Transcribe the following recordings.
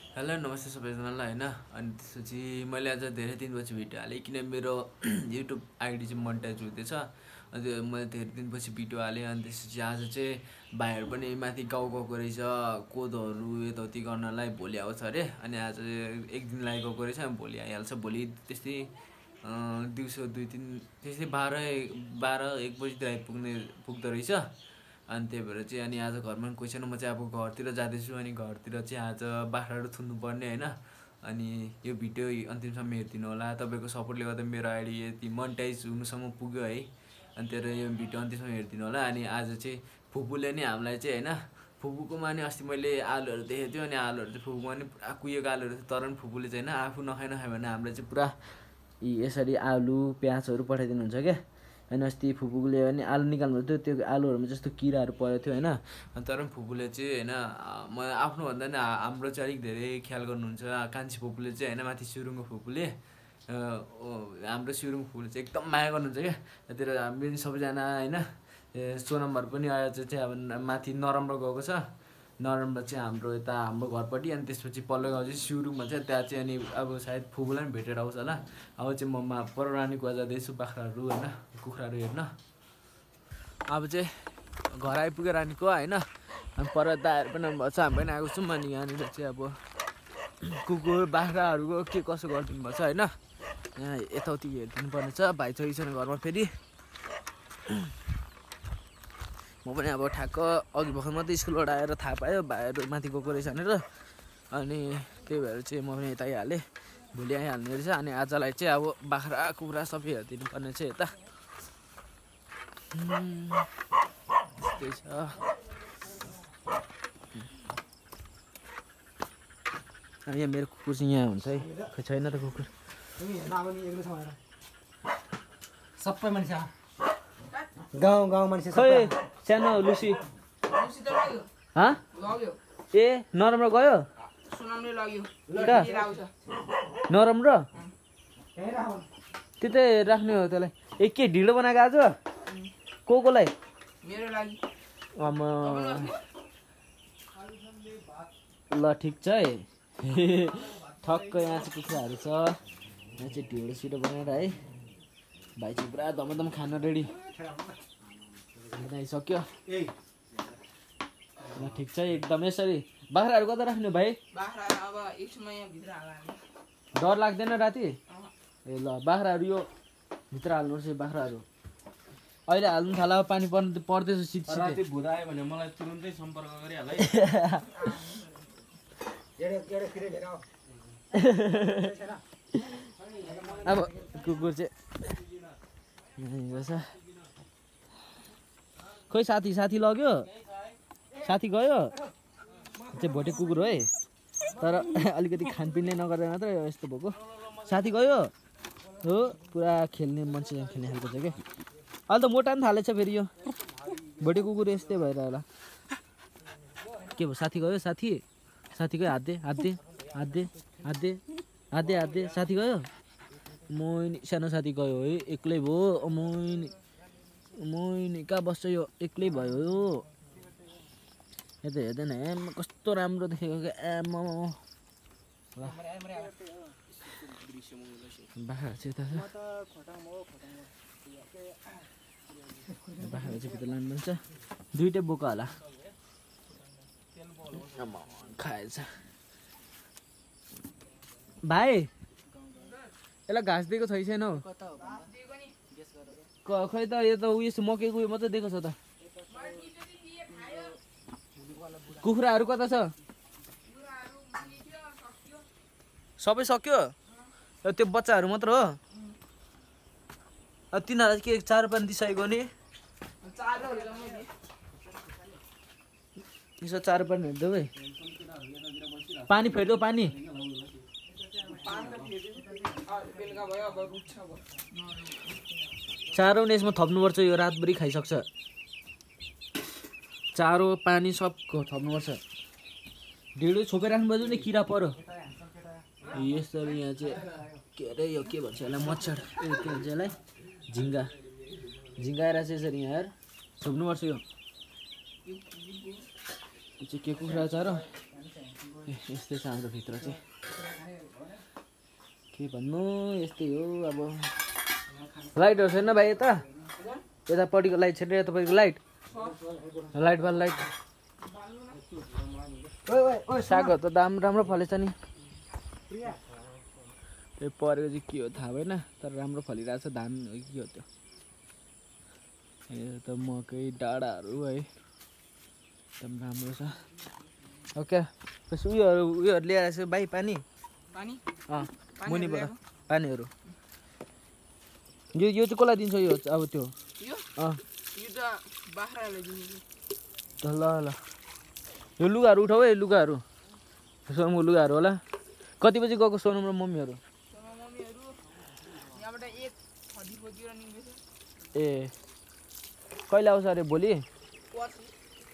Hello नमस्ते सबैजनालाई होइन अनि त्यसपछि मैले आज धेरै दिनपछि भिडियो हालेँ किन मेरो युट्युब आइडी चाहिँ मोनेटाइज हुँदैछ। अनि त्यो मैले धेरै दिनपछि भिडियो हालेँ। अनि त्यसपछि आज चाहिँ भाइहरू पनि माथि गाउँ गएको रहेछ कोदोहरू यताउति गर्नलाई, भोलि आउँछ अरे। अनि आज एक दिन लागि गएको रहेछ, भोलि आइहाल्छ। भोलि त्यस्तै दिउँसो 2-3 त्यस्तै 12-1 बजीतिर पुग्दो रहेछ। अनि त्यही भएर चाहिँ अनि आज घरमा पनि कोही छैन, म चाहिँ अब घरतिर जाँदैछु। अनि घरतिर चाहिँ आज बाख्राहरू थुन्नुपर्ने होइन। अनि यो भिडियो अन्तिमसम्म हेरिदिनु होला, तपाईँको सपोर्टले गर्दा मेरो आइडी यति मोनेटाइज हुनुसम्म पुग्यो है। अनि त्यही यो भिडियो अन्तिमसम्म हेरिदिनु होला। अनि आज चाहिँ फुपूले नि हामीलाई चाहिँ होइन, फुपूकोमा नि अस्ति मैले आलुहरू देखेको थियो। अनि आलुहरू चाहिँ फुपूमा नि पुरा कुहिएको आलुहरू थियो, तर पनि फुपूले चाहिँ होइन आफू नखाइ भने हामीलाई चाहिँ पुरा यसरी आलु प्याजहरू पठाइदिनुहुन्छ क्या। होइन अस्ति फुपूले पनि आलु निकाल्नु थियो, त्यो आलुहरूमा जस्तो किराहरू परेको थियो होइन। अनि तर पनि फुपूले चाहिँ होइन म आफ्नोभन्दा नि हाम्रो चाहिँ अलिक धेरै ख्याल गर्नुहुन्छ कान्छी फुपूले चाहिँ होइन। माथि सुरुङको फुपूले हाम्रो सुरुङ फुपूले चाहिँ एकदम माया गर्नुहुन्छ क्या। त्यतिर हामी सबैजना होइन। सोनम्बर पनि आज चाहिँ अब माथि नरम्रो गएको छ। नरम्बा चाहिँ हाम्रो यता हाम्रो घरपट्टि। अनि त्यसपछि पल्लो गाउँ चाहिँ सुरुङ भन्छ, त्यहाँ चाहिँ अनि अब सायद फुपूलाई पनि भेटेर आउँछ होला। अब चाहिँ म पर रानीको जाँदैछु बाख्राहरू होइन, कुखुराहरू हेर्न। अब चाहिँ घर आइपुग्यो रानीको होइन। अनि पर दाहरू पनि भएको छ, हामी पनि आएको छौँ। अनि यहाँनिर चाहिँ अब कुकुर बाख्राहरूको के कसो गरिदिनु भएको छ होइन। यहाँ यताउति हेरिदिनु पर्ने छ, भाइ छोरी छैन घरमा फेरि। म पनि अब ठ्याक्क अघि भर्खर मात्रै स्कुलबाट आएर थाहा पायो भाइहरू माथि गएको रहेछ भनेर। अनि त्यही भएर चाहिँ म पनि यता आइहालेँ, भोलि आइहाल्ने रहेछ। अनि आजलाई चाहिँ अब बाख्रा कुखुरा सबै हेरिदिनु पर्ने चाहिँ यता त्यस्तै छ। यहाँ मेरो कुकुर चाहिँ यहाँ हुन्छ है, खै छैन त कुकुर। सबै मान्छे गाउँ मान्छे खै सानो लुसी ए नराम्रो गयो नराम्रो त्यतै राख्ने हो त्यसलाई। ए के ढिलो बनाएको आज कोलाई ल ठिक छ है। ठक्क यहाँ चाहिँ कुखुराहरू छ, यहाँ चाहिँ ढिँडो सिडो बनाएर है। भाइ चाहिँ पुरा धमधम खान रेडी सक्यो। ल ठिक छ एकदम। यसरी बाख्राहरू कता राख्ने भाइ? डर लाग्दैन राति? ए ल बाख्राहरू यो भित्र हाल्नुपर्छ। बाख्राहरू अहिले हाल्नु थाला, पानी पर्दैछ सिधै भुदायो भने मलाई तुरुन्तै सम्पर्क गरिहाल है। अब कुकुर चाहिँ खोइ साथी लग्यो, साथी गयो चाहिँ भोटे कुकुर हो है। तर अलिकति खानपिन नै नगरेर मात्र यस्तो भएको। साथी गयो हो, पुरा खेल्ने मान्छे खेल्ने खालको छ क्या। अहिले त मोटा पनि थालेछ फेरि यो भोटे कुकुर, यस्तै भएर होला। के भयो साथी गयो? साथी गयो, हात दे साथी गयो। मोइनी सानो साथी गयो है, एक्लै भयो। मोइनी कहाँ बस्छ यो, एक्लै भयो। यता हेर्दैन एम कस्तो राम्रो देखेको क्या एम। बाख्रा चाहिँ यता छ, बाख्रा चाहिँ भित्र लानुपर्छ। दुइटै बोका होला खाएछ। भाइ यसलाई घाँस दिएको छैन हौ। खै त यो त उयस मकैको उयो मात्रै दिएको छ त। कुखुराहरू कता छ? सबै सक्यो? त्यो बच्चाहरू मात्र हो? तिनीहरूलाई के चारो पानी दिइसकेको नि? यसो चारो पानी हेरिदेऊ है। पानी फेरिदेऊ पानी। चारो नि यसमा थप्नुपर्छ, यो रातभरि खाइसक्छ। चारो पानी सबको थप्नुपर्छ। ढिँडो छोपेर राख्नुपर्छ नि, किरा पऱ्यो यसरी। यहाँ चाहिँ के अरे यो के भन्छ यसलाई, मच्छर के भन्छ यसलाई, झिङ्गा आएर चाहिँ यसरी यहाँ छोप्नुपर्छ। यो चाहिँ के कुखुरा चारो यस्तै छ हाम्रो भित्र चाहिँ के भन्नु यस्तै हो अब लाइटहरू छैन भाइ यतापट्टिको लाइट छैन यतापट्टिको लाइट सागहरू त राम्रो फलेछ नि त्यो परेको चाहिँ के हो थाहा भएन तर राम्रो फलिरहेछ धान हो कि के हो त्यो यो त मकै डाँडाहरू है एकदम राम्रो छ ओके त्यसो उयोहरू ल्याएर छ भाइ पानी मुनिबाट पानीहरू यो चाहिँ कसलाई दिन्छ यो अब त्यो ल यो लुगाहरू उठाऊ है लुगाहरू सोनमको लुगाहरू होला कति बजी गएको सोनम र मम्मीहरू ए कहिले आउँछ अरे भोलि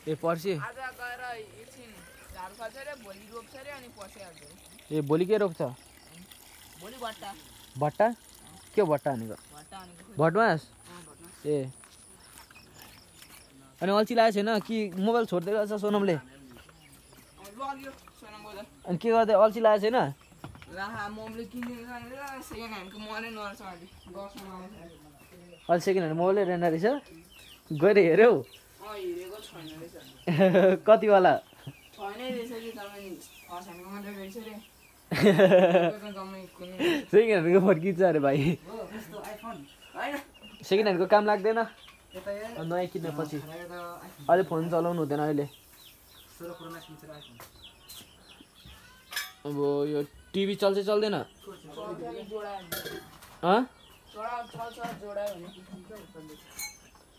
ए पर्सि ए भोलि के रोप्छ भट्टा के भट्टा हानेको भटमास ए अनि अल्छी लागेको छैन कि मोबाइल छोड्दै रहेछ सोनमले अनि के गर्दै अल्छी लागेको छैन अहिले सेकेन्ड ह्यान्ड मोबाइलै रहेन रहेछ गएर हेऱ्यौ कतिवाला सेकेन्ड ह्यान्डको फोन किन्छ अरे भाइ सेकेन्ड ह्यान्डको काम लाग्दैन नयाँ किनेपछि अहिले फोन चलाउनु हुँदैन अहिले अब यो टिभी चल्छ चल्दैन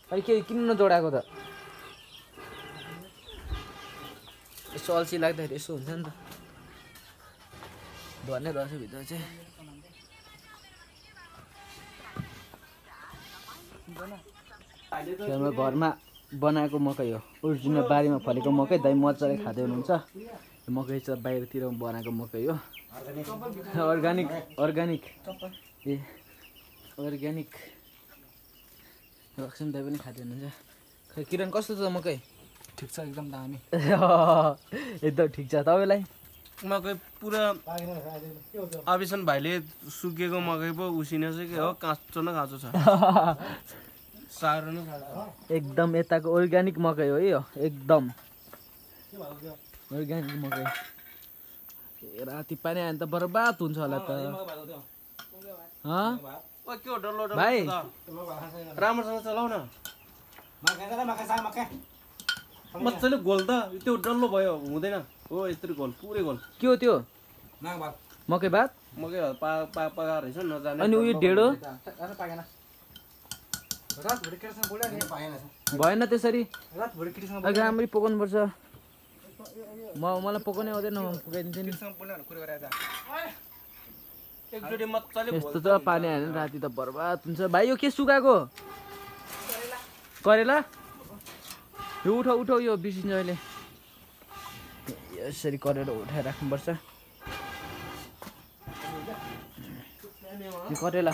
अनि के किन नजोडाएको त यसो अल्छी लाग्दाखेरि यसो हुन्छ नि त भन्ने रहेछ भित्र चाहिँ हाम्रो घरमा बनाएको मकै हो ओरिजिनल बारीमा फलेको मकै दाइ मजाले खाँदै हुनुहुन्छ मकै चाहिँ बाहिरतिर बनाएको मकै हो अर्ग्यानिक ए अर्ग्यानिक लक्ष्मी दाइ पनि खाँदै हुनुहुन्छ खै किरण कस्तो छ मकै ठिक छ एकदम दामी एकदम ठिक छ तपाईँलाई मकै पुरा अभिसन भाइले सुकेको मकै पो उसिने चाहिँ के हो काँचो न काँचो छ साह्रो न एकदम यताको अर्ग्यानिक मकै हो यो एकदम अर्ग्यानिक मकै राति पानी आयो भने त बर्बाद हुन्छ होला त के हो डल्लो भाइ राम्रोसँग चलाउ न मजाले गोल त त्यो डल्लो भयो हुँदैन हो यस्तरी गोल पुरै गोल के हो त्यो मकै भात मकै पकाएर रहेछ नजाने अनि उयो ढेँडो भएन त्यसरी राम्ररी पकाउनु पर्छ मलाई पकाउनै आउँदैन पकाइदिन्छु नि एकचोटि मजाले यस्तो त पानी हाल्यो भने राति त बर्बाद हुन्छ भाइ यो के सुकाएको करेला यो उठाउ यो बिर्सिन्छ अहिले यसरी करेर उठाएर राख्नुपर्छ यो करेला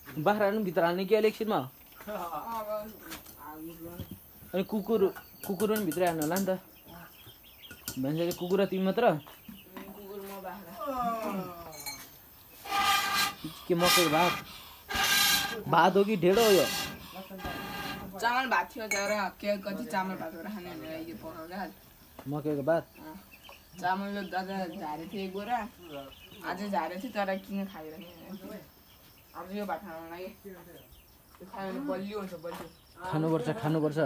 बाख्राहरू पनि भित्र हाल्ने कि अहिले एकछिनमा अनि कुकुर पनि भित्रै हाल्नु होला नि त मान्छेले कुकुर र तिमी मात्र के मकै भात हो कि ढेँडो हो यो चामल भात थियो तर कति चामल भात खाने भनेर पकाउँदा मकैको भात चामल दादा झारे थियो एक बोरा अझै झारे थियो तर किन खाइरहेको अब यो भात खानु लागि खायो भने बलियो हुन्छ बलियो खानुपर्छ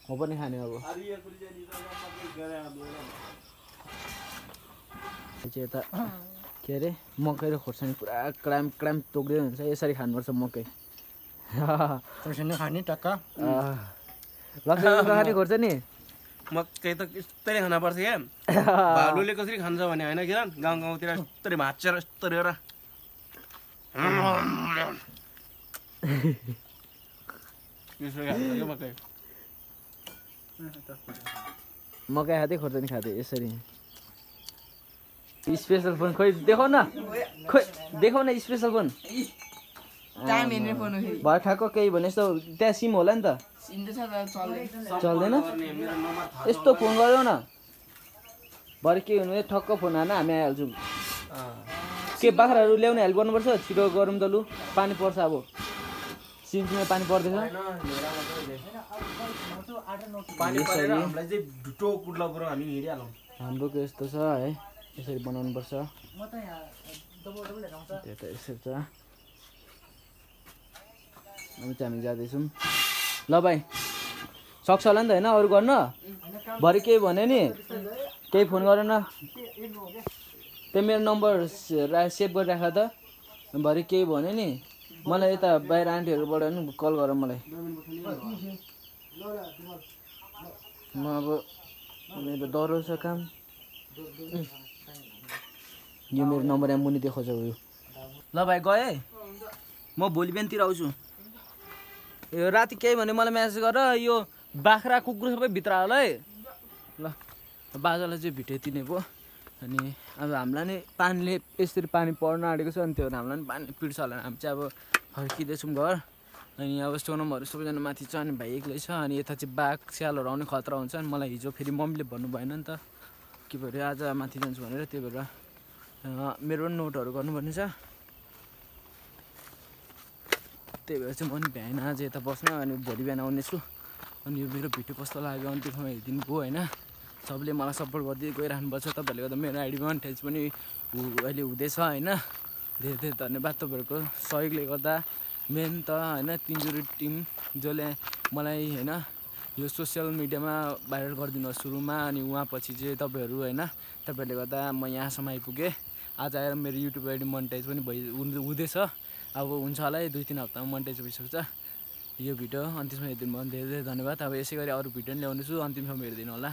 म पनि खाने अब यता के अरे मकै र खोर्सानी पुरा क्राम तोक्दै हुन्छ यसरी खानुपर्छ मकै खाने टक्का खाने खोर्सानी मकै त यस्तरी खान पर्छ क्या भालुले कसरी खान्छ भने होइन किरण गाउँतिर यस्तरी भाँचेर यस्तरी र मकै खाँदै खोर्सानी खाँदै यसरी स्पेसल फोन खोइ देखाउ न स्पेसल फोन टाइम हेर्ने फोन हो फेरि भर ठ्याक्क केही भने जस्तो त्यहाँ सिम होला नि त सिम त छ तर चल्दैन चल्दैन मेरो नम्बर थाहा यस्तो फोन गऱ्यौ न भरे के हुनु ठक्क फोन हाल्न हामी आइहाल्छौँ के बाख्राहरू ल्याउने हेल्प गर्नुपर्छ छिटो गरौँ त लु पानी पर्छ अब सिमसिममा पानी पर्दैछ पानी परेर हामीलाई चाहिँ ढुटो कुट्ला पुरो हामी हिँडिहालौँ हाम्रो के यस्तो छ है यसरी बनाउनुपर्छ त्यो त यसरी छ अब चाहिँ हामी जाँदैछौँ ल भाइ सक्छ होला नि त होइन अरू गर्न भरे केही भन्यो नि केही फोन गरेन त्यो मेरो नम्बर सेभ गरिराख त भरे केही भन्यो नि मलाई यता बाहिर आन्टीहरूबाट नि कल गर मलाई म अब मेरो डह्रो छ काम यो मेरो नम्बर यहाँ मुनि देखाउँछ उयो ल भाइ गएँ म भोलि बिहानतिर आउँछु यो राति केही भने मलाई म्यासेज गर यो बाख्रा कुकुर सबै भित्र हाल है ल बाजालाई चाहिँ भिटे नै पो अनि अब हामीलाई नि पानीले यसरी पानी पर्न आँटेको छ अनि त्यो हामीलाई नि पानी पिट्छ होला हामी चाहिँ अब फर्किँदैछौँ घर अनि अब सोनमहरू सबैजना माथि छ अनि भाइ एक्लै छ अनि यता चाहिँ बाघ स्यालहरू आउने खतरा हुन्छ अनि मलाई हिजो फेरि मम्मीले भन्नु भएन नि त के भएर आज माथि जान्छु भनेर त्यही भएर मेरो पनि नोटहरू गर्नुपर्ने छ त्यही भएर चाहिँ म नि भ्याएन आज यता बस्न अनि भोलि बिहान आउनेछु अनि यो मेरो भिडियो कस्तो लाग्यो अन्तिमसम्म हेरिदिनु भयो होइन सबले मलाई सपोर्ट गर्दै गइरहनुपर्छ तपाईँहरूले गर्दा मेरो आइडीमा मोनेटाइज पनि अहिले हुँदैछ होइन धेरै धेरै धन्यवाद तपाईँहरूको सहयोगले गर्दा मेन त होइन तिनजुरी टिम जसले मलाई होइन यो सोसियल मिडियामा भाइरल गरिदिनुहोस् सुरुमा अनि उहाँपछि चाहिँ तपाईँहरू होइन तपाईँहरूले गर्दा म यहाँसम्म आइपुगेँ आज आएर मेरो युट्युब आइडी मोनेटाइज पनि हुँदैछ अब हुन्छ होला है 2-3 हप्तामा मोनेटाइज भइसक्छ यो भिडियो अन्तिमसम्म हेरिदिनु भयो धेरै धेरै धन्यवाद अब यसै गरी अरू भिडियो पनि ल्याउनेछु अन्तिमसम्म हेरिदिनु होला।